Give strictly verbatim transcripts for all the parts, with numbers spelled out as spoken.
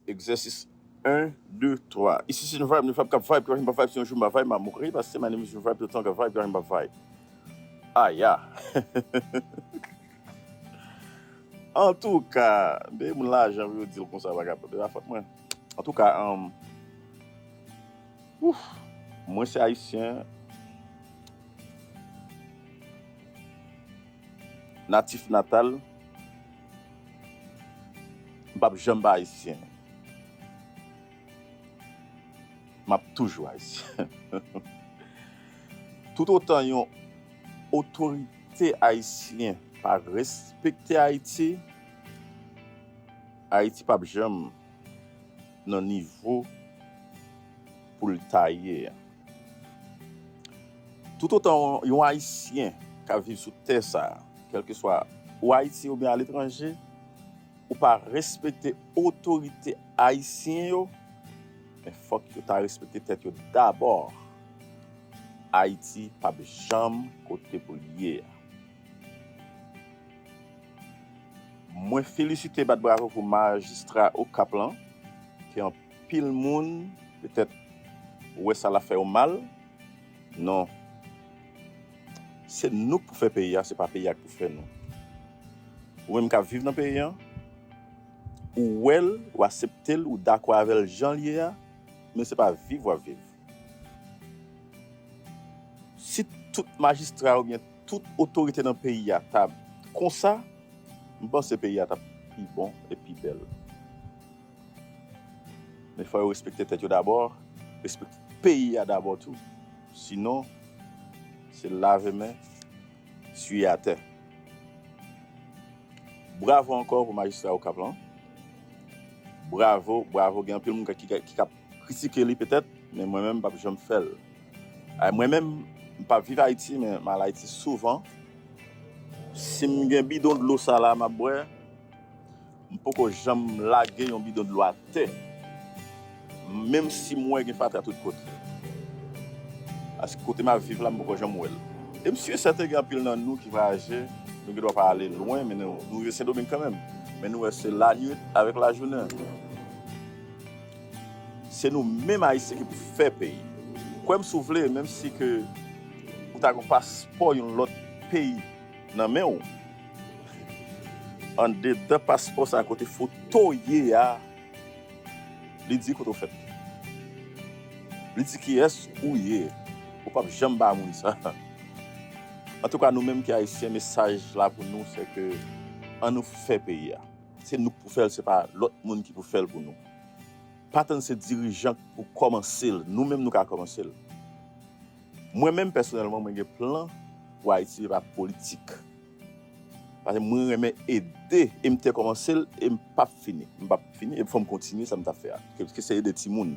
Egzèsis en, de, twa. Isi se New Vibe, New Vibe k ap vibe, ki pa janm pa vibe, si yon jou m pa vibe, m ap mouri, paske my name is New Vibe, tout tan k ap vibe, ki pa janm pa vibe. Aya. Antouka, de moun lajan pou yo di l konsa, vagabon, se pa fòt mwen. Antouka, um, ouf, mwen se ayisyen, natif natal, m p ap janm pa ayisyen. M ap toujou ayisyen. Toutotan yon otorite ayisyen pa respekte Ayiti, Ayiti p ap janm nan nivo pou l ta ye a. Toutotan yon, yon Ayisyen k ap viv sou tè sa a, kèlkeswa ou Ayiti oubyen aletranje, ou pa respekte otorite ayisyen yo, men fòk yo ta respekte tèt yo dabò. Ayiti p ap janm kote pou l ye a. Mwen felisite, bat bravo pou majistra Okap lan, ke anpil moun petèt wè sa l ap fè yo mal. Non. Se nou k pou fè peyi a, se pa peyi a k pou fè nou. Ou menm k ap viv nan peyi an, ou wè l, ou aksepte l, ou dakò avè l jan l ye a, men se pa viv w ap viv. Si tout majistra oubyen tout otorite nan peyi a ta konsa, m panse peyi a t ap pi bon e pi bèl. Men fò yo respekte tèt yo dabò, respekte peyi a dabò tou. Sinon, se lave men, siye atè. Bravo ankò pou majistra Okap lan. Bravo, bravo. Gen anpil moun ki, ki, ki k ap kritike li petèt, men mwen menm, m p ap janm fè l. Ay, mwen menm, m p ap viv Ayiti, men m al Ayiti souvan. Si m gen bidon dlo sa la m ap bwè, m poko janm lage yon bidon dlo atè. Menm si m wè gen fatra tout kote. Paske kote m ap viv la, m poko janm wè l. E m si e sèten gen anpil nan nou ki vwayaje, nou gen dwa pa ale lwen, men nou, nou rive Sendomeng kanmenm. Men nou wè se lannuit avèk lajounen. Se nou menm Ayisyen ki pou fè peyi. Kwè m si w vle, menm si ke ou ta gen paspò yon lòt peyi nan men w, andedan paspò sa kote foto w ye a, li di kote w fèt. Li di kiyès ou ye. Ou p ap janm ba moun sa. Antouka, nou menm ki ayisyen, mesaj la pou nou, se ke ann nou fè peyi a. Se nou k pou fè l, se pa lòt moun ki pou fè l pou nou. Pa tann se dirijan pou kòmanse l, nou menm nou ka kòmanse l. Mwen menm pèsonèlman, mwen gen plan pou Ayiti, se pa politik. Paske mwen renmen ede, e m te kòmanse l, e m p ap fini. M p ap fini, e fò m kontinye sa m t ap fè a. Ke, ke se ede timoun.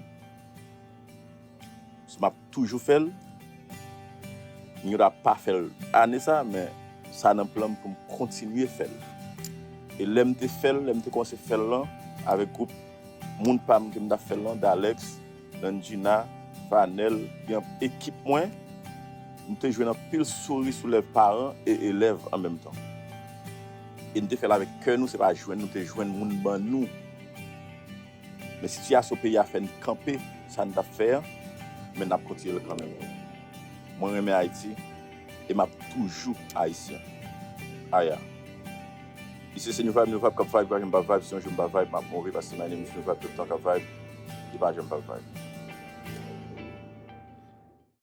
M ap toujou fè l. M gen dwa pa fè l ane sa, men sa nan plan m pou m kontinye fè l. E lè m te fè l, lè m te kòmanse fè l lan, avèk gwoup moun pa m ke m t ap fè l lan, Dalex, Nandjina, Vanel, gen ekip mwen, m te jwenn anpil souri sou lèv paran e elèv an menm tan. E n te fè l avèk kè nou, se pa jwenn nou te jwenn moun ban nou. Men sitiyasyon peyi a fè n kanpe sa n t ap fè an, men n ap kontinye l kanmenm. Mwen renmen Ayiti, e m ap toujou ayisyen. Aya. Isi se New Vibe, New Vibe k ap vibe, pa janm pa vibe, si yon jou m pa vibe, m ap mouri, paske my name is New Vibe, tout tan k ap vibe, li pa janm pa vibe.